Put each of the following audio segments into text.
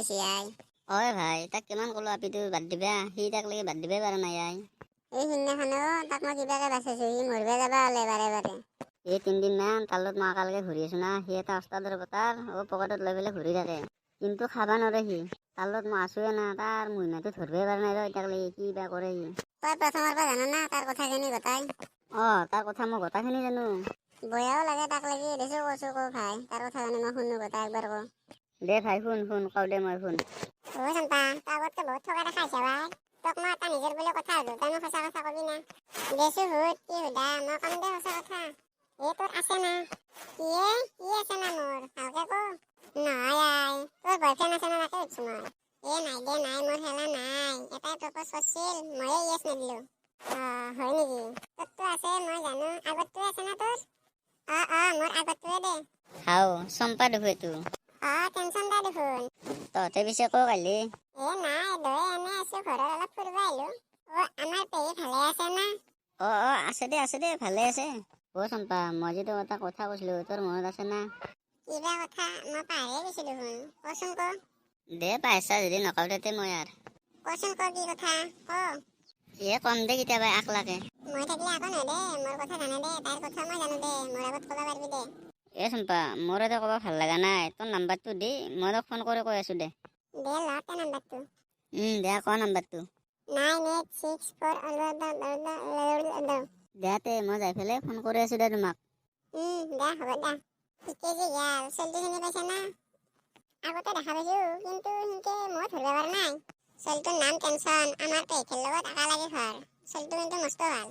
আহিছে I. ঐ ভাই, তাক কিমান ক'লো আপিটো বাদ দিবা, সি তাক লাগি বাদ দিবই পৰা নাই আই। এই সিদিনাখনো তাক মই কিবাকে বাচাইছো, সি মৰিব যাবা হ'লে বাৰে বাৰে। এই 3 দিনমান তাৰ লগত মই একেলগে ঘূৰি আছো না, সি এটা ওস্তাদৰ বতাৰ অ পকেটত লৈ পেলাই ঘূৰি থাকে, কিন্তু খাবা নৰে সি। তাৰ লগত মই আছোৱে না, তাৰ মহিমাটো ধৰিবই পৰা নাই ৰ এতিয়াক লাগি, কি বা কৰে সি। তই প্ৰথমৰ পৰা জান না তাৰ কথাখিনি গোটাই? অ, তাৰ কথা মই গোটাখিনি জানো। বয়াও লাগে তাক লাগি। দেছো কৈছো, ক ভাই, তাৰ কথাখিনি মই শুনো গোটাই, একবাৰ ক। দে ভাই, শুন শুন, কওঁ দে মই, শুন। অ চম্পা, তই আগতকে বহুত থকা দেখা হৈছে ভাই। তোক মই এটা নিজৰ বুলি কথা সুধো, তই মোক সঁচা কথা কবি না? দেছো সুধ, কি সোধা, মই কম দে সঁচা কথা। এই তোৰ আছে না? কি এ? কি আছে না মোৰ? ভালকে ক। নহয় আই, তোৰ বয়ফ্ৰেণ্ড আছে না, তাকে সুধছো মই। এ নাই দে, নাই, মোৰ খেলা নাই। এটাই প্ৰপ'জ কৰিছিল, ময়ে য়েছ নিদিলো। অ হয় নেকি? তোৰতো আছে, মই জানো। আগতটোৱে আছে না তোৰ? অ অ মোৰ আগতটোৱে দে। হাও, চম্পা দেখো এইটো। অ, টেনচন দে দেখোন। তহঁতে পিছে ক কালি। এ নাই, দৈ এনে আছো, ঘৰত অলপ ফুৰিব আহিলো। অ, আমাৰ পেহী ভালে আছে না? অ অ আছে দে, আছে দে, ভালে আছে। অ চম্পা, মই যে তোক এটা কথা কৈছিলো, তোৰ মনত আছে না? কিবা কথা? মই পাহৰিয়ে গৈছো দেখোন, কচোন ক। দে, পাইছা যদি নকওঁ তাতে মই আৰু। কচোন ক, কি কথা ক। এ কম দে কেতিয়াবা আকলাকে। মই থাকিলে আকৌ নহয় দে, মোৰ কথা জানে দে, তাইৰ কথা মই জানো দে, মোৰ আগত ক'ব পাৰিবি দে। এ চম্পা, মোৰ এটা ক'ব ভাল লগা নাই। তোৰ নাম্বাৰটো দি, মই তোক ফোন কৰি কৈ আছো দে। দে, ল তে নাম্বাৰটো। দে, ক নাম্বাৰটো। 9864। দে তে, মই যাই পেলাই ফোন কৰি আছো দে তোমাক। দে, হ'ব দে। ঠিকে যে গেল, ছোৱালীটো চিনি পাইছা না? আগতে দেখা পাইছো, কিন্তু সিনকে মই ধৰিব পৰা নাই। ছোৱালীটোৰ নাম টেনচন, আমাৰ পেহীৰ লগত একেলগে ঘৰ। ছোৱালীটো কিন্তু মস্ত ভাল।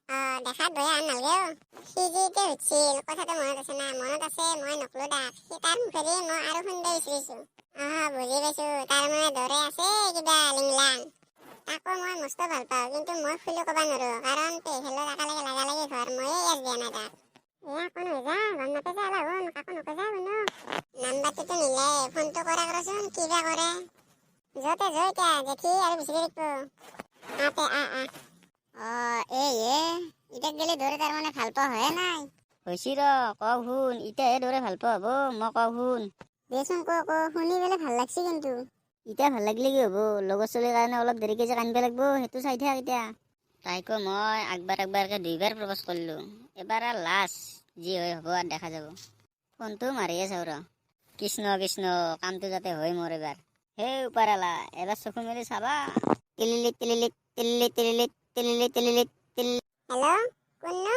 অ, দেখাত বেয়া নালাগে। অ, সি যে এতিয়া সুধিছিল কথাটো মনত আছে না? মনত আছে, মই নকলো তাক। সি তাৰ মুখেদি মই আৰু শুনিব বিচাৰিছো। অ, বুজি পাইছো, তাৰ মানে দৰে আছে কিবা লিংলাং। তাকো মই মস্ত ভাল পাওঁ, কিন্তু মই খুলি ক'ব নোৱাৰো, কাৰণ পেহীৰ লগত একেলগে লাগা লাগি ঘৰ, ময়ে ইয়াত দিয়া নাই তাক। এ আকৌ নহয় যা, গম নাপাই যা, অলপ শুন, কাকো নকয় যা কোনো। নাম্বাৰটোতো নিলে, ফোনটো কৰা কৰচোন, কিবা কৰে। য'তে যৈ এতিয়া জেঠী আৰু বিচাৰি থাকিব। আহ তে, আহ আহ। অ, এই এ এতিয়া গেলি দৰে তাৰমানে ভাল পোৱা হয়ে নাই হৈছি? ৰ, কওঁ শুন, এতিয়াহে দৰে ভাল পোৱা হ'ব। মই কওঁ শুন। দেচোন ক ক, শুনি পেলাই ভাল লাগছি কিন্তু। এতিয়া ভাল লাগিলে কি হ'ব? লগৰ ছোৱালীৰ কাৰণে অলপ দেৰিকে যে কান্দিব লাগিব, সেইটো চাই থাক এতিয়া। তাইকো মই একবাৰ একবাৰকে দুইবাৰ প্ৰপ'জ কৰিলোঁ। এবাৰ আৰু লাষ্ট, যি হয় হ'ব আৰু, দেখা যাব। ফোনটো মাৰিয়ে চাওঁ ৰ। কৃষ্ণ কৃষ্ণ, কামটো যাতে হয় মোৰ এবাৰ। সেই ওপৰৱালা, এবাৰ চকু মেলি চাবা। তিলিলি তিলিলি তিলিলি তিলিলি তিলিলি তিলিলি তিলিলি। হেল্ল', কোননো?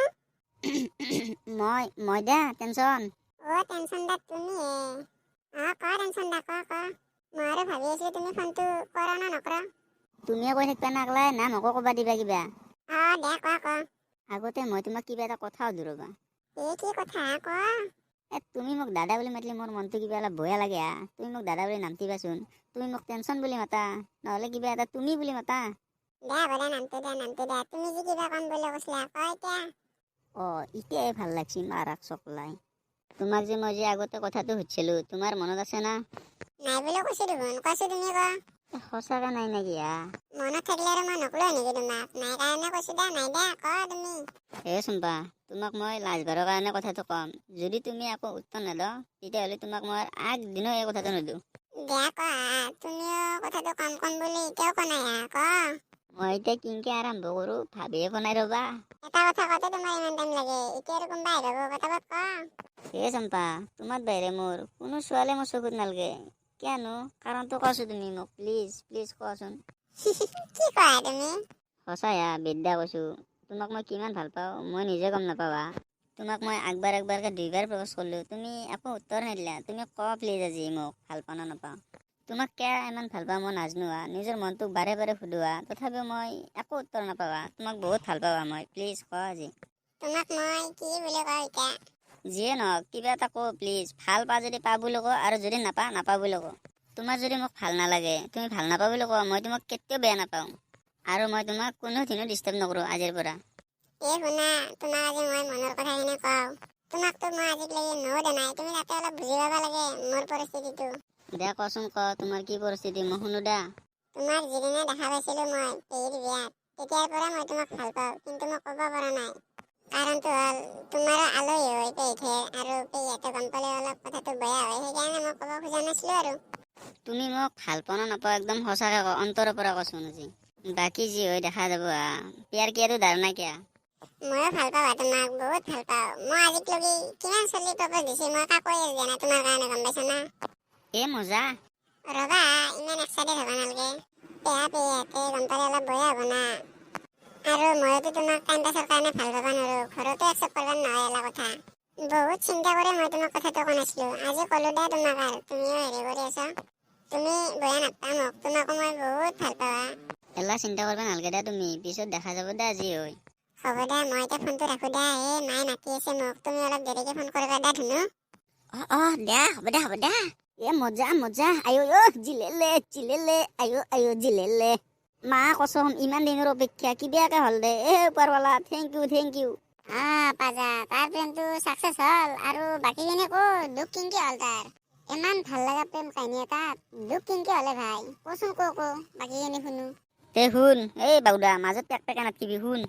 মই দে টেনচন। অ টেনচন দা, তুমি? অ ক টেনচন দা, ক ক। মই আৰু ভাবি আছিলো তুমি ফোনটো কৰা না নকৰা। তুমিয়ে কৈ থাকিবা না আকলাই, না মোকো ক'বা দিবা কিবা? অ দে, ক ক। আগতে মই তোমাক কিবা এটা কথা সুধো ৰ'বা। এই কি কথা, ক। এ তুমি মোক দাদা বুলি মাতিলে মোৰ মনটো কিবা অলপ বয়া লাগে হা। তুমি মোক দাদা বুলি নামাতিবাচোন। তুমি মোক টেনচন বুলি মাতা, নহ'লে কিবা এটা তুমি বুলি মাতা। দে, হ'ব দে, নামটো দে, নামটো দে। তুমি যে কিবা কম বুলি কৈছিলা, ক এতিয়া। অ, এতিয়াই ভাল লাগছি মাৰাক চকলাই। তোমাক যে মই যে আগতে কথাটো সুধিছিলো, তোমাৰ মনত আছে না? নাই বুলি কৈছো দেখোন, কৈছো, তুমি ক। এ, সঁচাকে নাই নেকি হা? মনত থাকিলে আৰু মই নকলো নেকি তোমাক? নাই কাৰণে কৈছো দে, নাই দে, ক তুমি। হে চম্পা, তোমাক মই লাষ্টবাৰৰ কাৰণে কথাটো ক'ম। যদি তুমি আকৌ উত্তৰ নেদ, তেতিয়াহ'লে তোমাক মই আগদিনাও এই কথাটো নিদিওঁ। দে ক, তুমিও কথাটো কম কম বুলি এতিয়াও কোৱা নাই হা, ক। মই এতিয়া কিনকে আৰম্ভ কৰোঁ ভাবিয়ে পোৱা নাই ৰ'বা। এটা কথা কওঁতে তোমাৰ ইমান টাইম লাগে, এতিয়া আৰু কোনোবা আহি পাব, পটাপট ক। হে চম্পা, তোমাৰ বাহিৰে মোৰ কোনো ছোৱালীয়ে মোৰ চকুত নালাগে। কিয়নো কাৰণটো কোৱাচোন তুমি মোক, প্লিজ প্লিজ কোৱাচোন। কি কোৱা তুমি? সঁচাই হা, বিদ্যা কৈছোঁ। তোমাক মই কিমান ভাল পাওঁ মই নিজে গম নাপাওঁ হা। তোমাক মই একবাৰ একবাৰকে দুইবাৰ প্ৰপ'জ কৰিলোঁ, তুমি একো উত্তৰ নিদিলা। তুমি কোৱা প্লিজ, আজি মোক ভাল পাওঁ নে নাপাওঁ? তোমাক কিয় ইমান ভাল পাওঁ মই নাজানো হা। নিজৰ মনটোক বাৰে বাৰে সোধো হা, তথাপিও মই একো উত্তৰ নাপাওঁ হা। তোমাক বহুত ভাল পাওঁ হা মই, প্লিজ কোৱা আজি। তোমাক মই কি বুলি কওঁ এতিয়া? যিয়ে নহওক, কিবা এটা কওঁ প্লিজ। ভাল পা যদি পা বুলি কওঁ, আৰু যদি নাপা, নাপা বুলি কওঁ। তোমাৰ যদি মোক ভাল নালাগে, তুমি ভাল নাপা বুলি কোৱা, মই তোমাক কেতিয়াও বেয়া নাপাওঁ আৰু মই তোমাক কোনো দিনো ডিষ্টাৰ্ব নকৰোঁ আজিৰ পৰা। এই শুনা, তোমাক আজি মই মনৰ কথাখিনি কওঁ। তোমাকতো মই আজিলৈকে ন দে নাই, তুমি তাতে অলপ বুজি পাব লাগে মোৰ পৰিস্থিতিটো। দে কচোন ক, তোমাৰ কি পৰিস্থিতি, মই শুনো দে। তোমাক যিদিনা দেখা পাইছিলো মই পেহীৰ বিয়াত, তেতিয়াৰ পৰা মই তোমাক ভাল পাওঁ, কিন্তু মই ক'ব পৰা নাই। কাৰণটো হ'ল তোমাৰো আলহী হয় পেহীঠেৰ, আৰু পেহীহঁতে গম পালে অলপ কথাটো বেয়া হয়, সেইকাৰণে মই ক'ব খোজা নাছিলো আৰু। তুমি মোক ভাল পোৱা নে নাপোৱা একদম সঁচাকে ক, অন্তৰৰ পৰা কচোন আজি। বাকী যি হয় দেখা যাব। প্যাৰ কিয়াটো ধাৰণা কিয়া। ময়ো ভাল পাওঁ তোমাক, বহুত ভাল পাওঁ। মই আজিকলৈকে কিমান চলি প্ৰপ'জ দিছে, মই কাকোৱে দিয়া নাই তোমাৰ কাৰণে, গম পাইছা না? এ মজা। ৰ'বা, ইমান এক্সাইটেড হ'ব নালাগে। পেহা পেহীহঁতে গম পালে অলপ বয়া হ'ব না। আৰু ময়োতো তোমাক টাইম পাছৰ কাৰণে ভাল পাব নোৱাৰো, ঘৰতো একচেপ্ট কৰিব নহয় এলা কথা। বহুত চিন্তা কৰি মই তোমাক কথাটো কোৱা নাছিলো, আজি ক'লো দে তোমাক। আৰু তুমিও হেৰি কৰি আছা, তুমি বেয়া নাপাবা মোক, তোমাকো মই বহুত ভাল পাওঁ। এলা চিন্তা কৰিব নালাগে দে তুমি, পিছত দেখা যাব দে যি হয়। হ'ব দে, মই এতিয়া ফোনটো ৰাখো দে। এই মায়ে মাতি আছে মোক, তুমি অলপ দেৰিকে ফোন কৰিবা দে ধুনু। অ অ দে, হ'ব দে, হ'ব দে। এ মজা মজা, আয়ো অ জিলেলে জিলেলে, আয়ো আয়ো জিলেলে। মা কচম, ইমান দিনৰ অপেক্ষা কিবাকে হ'ল দে। এ ওপৰৱালা, thank U, thank U. পাজা, তাৰ প্ৰেমটো ছাকচেছ হ'ল। আৰু বাকীখিনি ক, দুখ কিনকে হ'ল তাৰ? ইমান ভাল লগা প্ৰেম কাহিনী এটা দুখ কিনকে হ'লে ভাই? কচোন, ক ক, বাকীখিনি শুনো। তে শুন, এই বাউদা, মাজত পেক পেকা নাথাকিবি, শুন।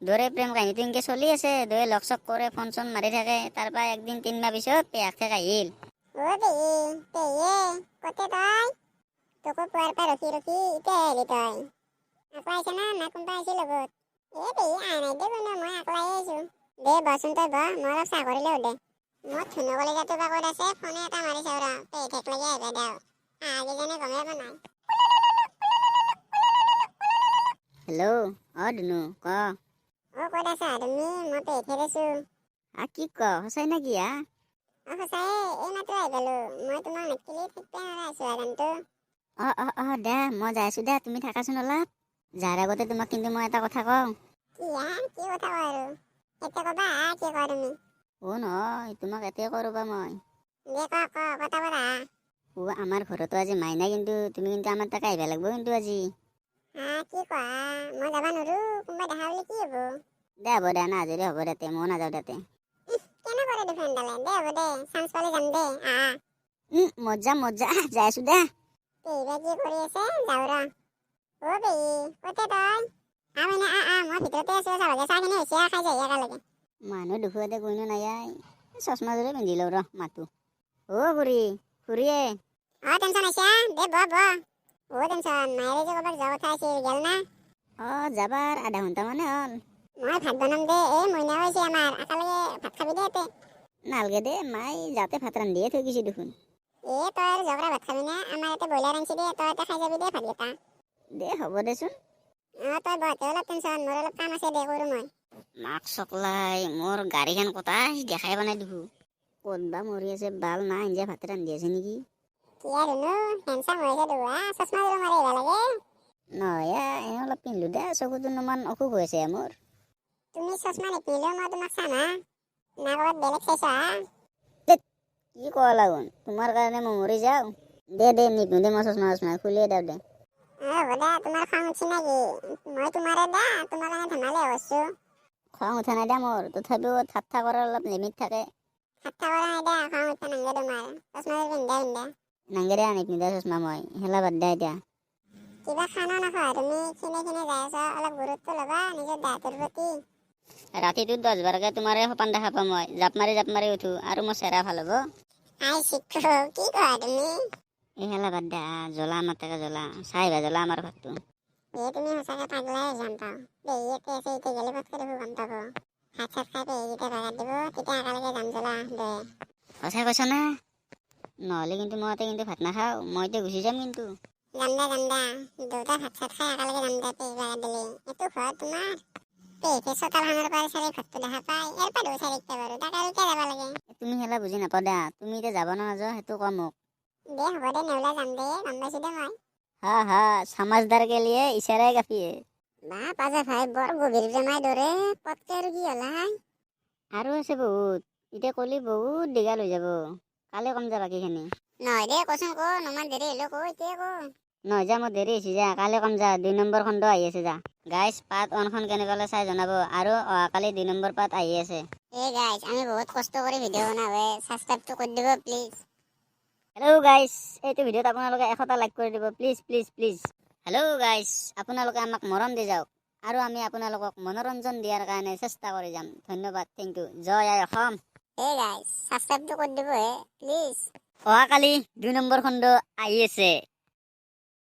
দৰে প্ৰেম কাহিনীটো এনেকে চলি আছে, দয়ে লগ চগ কৰে, ফোন চোন মাৰি থাকে। তাৰ পৰা একদিন 3 মাহ পিছত পেহাক থেক আহিল। অ পেহী, পেহীয়ে, ক'তে তই? তোকো পুৱাৰ পৰা ৰখি ৰখি এতিয়া আহিলি তই। আকৌ আহিছ না না কোনোবা আহিছে লগত? এ পেহী, আহা নাই দে কোনো, মই আকলাই আহিছো দে। বহচোন তই বহ, মই অলপ চাহ কৰিলেও দে। মোৰ ধুনু কলিজাটো বা ক'ত আছে, ফোনে এটা মাৰি চাওঁ ৰ। পেহী ঠেক লাগি আহিবা দেও, আহা কিজানি গমেই পোৱা নাই। হেল্ল' অ ধুনু, ক। অ, ক'ত আছা তুমি? মই পেহী ঠেক আছো। আ কি ক, সঁচাই নেকি হা? অ, সঁচাই, এই মাত্ৰ আহি পালো মই। তোমাক নেকিলি থাকিব নোৱাৰা আছো জানতো। অ অ অ দে, মই যাই আছো দে, তুমি থাকাচোন অলপ। যাৰ আগতে তোমাক কিন্তু মই এটা কথা কওঁ। কি হা? কি কথা কয় আৰু এতিয়া? ক'বা কি কোৱা তুমি। অ নহয়, তোমাক এতিয়াই কওঁ ৰ'বা মই। দে, ক ক, কথা বৰা। অ, আমাৰ ঘৰতো আজি মাইনা কিন্তু, তুমি কিন্তু আমাৰ তাকে আহিব লাগিব কিন্তু আজি। হা, কি কোৱা? মই যাব নোৱাৰো, কোনোবা দেখা বুলি কি হ'ব? দে হ'ব দে, না যদি হ'ব দে, ময়ো নাযাওঁ তাতে। কেনে কৰে দেখোন দালে। দে হ'ব দে, চান্স পালে যাম দে, আহ। মজা মজা, যাই আছো দে। পেহী কি কৰি আছে, যাওঁ ৰ। অ পেহী, ক'তে তই? আহ মাইনা, আহ আহ, মই ভিতৰতে আছো। চাহ চাহখিনি হৈছে, খাই যাই একেলগে। মানুহ দেখুৱাতে কোনো নাই, চশমা যোৰে পিন্ধি লওঁ ৰ। মাতো, অ খুৰী, খুৰীয়ে। অ টেনচন হৈছে, দে বহ বহ। অ টেনচন, মায়েৰে যে ক'ৰবাত যোৱা কথা আছিল, গেল না? অ, যাবাৰ আধা ঘণ্টা মানে হ'ল। মই ভাত বনাম দে। এই মইনাও আহিছে আমাৰ, একেলগে ভাত খাবি দে তে। নালগে দে, মাই যাতে ভাত ৰান্ধিয়ে থৈ গৈছে দেখোন। এ তই আৰু জগৰা ভাত খাবি না? আমাৰ ইয়াতে ব্ৰইলাৰ আনিছে দে, তই ইয়াতে খাই যাবি দে ভাতকেইটা। দে হ'ব দেচোন। অ, তই বহতে অলপ টেনচন, মোৰ অলপ কাম আছে দে, কৰোঁ মই। মাক চকলাই, মোৰ গাড়ীখন কটাই দেখাই পোৱা নাই দেখো, ক'ত বা মৰি আছে বাল না, আঞ্জা ভাত ৰান্ধি আছে নেকি? কি আৰু নো হেণ্ডচাম হৈ আছে দুৱা, চশমা যোৰ মাৰি আহিব লাগে। নহয়, এই অলপ পিন্ধলো দে, চকুটো অলপমান অসুখ হৈ আছে মোৰ। তুমি চশমা নিপিন্ধিলেও মই তোমাক চাম হা, না ক'ৰবাত বেলেগ চাইছ হা? কি কোৱা লাগুন, তোমাৰ কাৰণে মই মৰি যাওঁ। দে দে, নিপিন্ধো দে মই চশমা, চশমা খুলিয়ে দিওঁ দে। অ হ'ব দে, তোমাৰ খং উঠছি নেকি? মই তোমাৰে দে, তোমাৰ কাৰণে ধেমালি কৰিছোঁ। খং উঠা নাই দে মোৰ, তথাপিও ঠাট্টা কৰাৰ অলপ লিমিট থাকে। ঠাট্টা কৰা নাই দে, খং উঠা নাংগে তোমাৰ, চশমা পিন্ধা পিন্ধা। নাংগে দে, নিপিন্ধে চশমা মই, হেলা বাদ দে এতিয়া। কিবা খানা নাখোৱা তুমি? খিনে খিনে যাই আছা, অলপ গুৰুত্ব ল'বা নিজৰ দেহাটোৰ প্ৰতি। ৰাতিটোত 10 বাৰকে তোমাৰে সপান দেখা পাওঁ মই, জাপ মাৰি জাপ মাৰি উঠো। আৰু মোৰ চেহেৰা ভাল হ'ব? আই শিক্ষক, কি কোৱা তুমি? এই হেলা বাদ দে, জ্বলা আমাৰ তাকে জ্বলা চাই বা জ্বলা আমাৰ ঘৰটো। এ তুমি সঁচাকে পাগলাই যাম পাওঁ। পেহী ইয়াতে আছে, এতিয়া গেলে পটকে দেখো গম পাব। ভাত চাত খাই পেহী যেতিয়া ভাগাত দিব, তেতিয়া একেলগে যাম জ্বলা দে। সঁচাই কৈছ না? নহ'লে কিন্তু মই ইয়াতে কিন্তু ভাত নাখাওঁ, মই এতিয়া গুচি যাম কিন্তু। যাম দে, যাম দে, দুটা ভাত চাত খাই একেলগে যাম দে পেহী ভাগাত দিলে। এইটো ঘৰ তোমাৰ পেহীতে চোতালখনৰ পৰা চাৰি ঘৰটো দেখা পায়, ইয়াৰ পৰা দুই চাৰি বাৰু, তাক আৰু কিয় যাব লাগে? তুমি হেলা বুজি নাপাওঁ দে, তুমি এতিয়া যাব না নাযোৱা সেইটো কোৱা মোক। দে হ'ব দে, নেওলা যাম দে, গম পাইছো দে মই। হা হা, সমাজদাৰ কে লিয়ে ইশাৰাই কাফি হে। বা পাজা ভাই, বৰ গভীৰ প্ৰেমাই দৰে, পটকে আৰু কি হ'ল হাই? আৰু আছে বহুত, এতিয়া কলি বহুত দীঘল হৈ যাব, কালি কম যা বাকীখিনি। নহয় দে, কচোন ক, নমান দেৰি হ'লেও ক, এতিয়া ক। নহয় যা, মোৰ দেৰি হৈছে যা, কালি কম যা। 2 নম্বৰ খণ্ড আহি আছে যা। গাইজ, পাৰ্ট ওৱানখন কেনেকুৱা চাই জনাব আৰু অহাকালি 2 নম্বৰ পাৰ্ট আহি আছে। এই গাইজ, আমি বহুত কষ্ট কৰি ভিডিঅ' বনাওঁ, ছাবস্ক্ৰাইবটো কৰি দিব প্লিজ। হেল্ল' গাইজ, এইটো ভিডিঅ'ত আপোনালোকে 100টা লাইক কৰি দিব, please please please. Hello guys, আপোনালোকে আমাক মৰম দি যাওক আৰু আমি আপোনালোকক মনোৰঞ্জন দিয়াৰ কাৰণে চেষ্টা কৰি যাম। ধন্যবাদ, thank U, জয় আই অসম। এই গাইজ, ছাবস্ক্ৰাইবটো কৰি দিব হে প্লিজ। অহাকালি 2 নম্বৰ খণ্ড আহি আছে।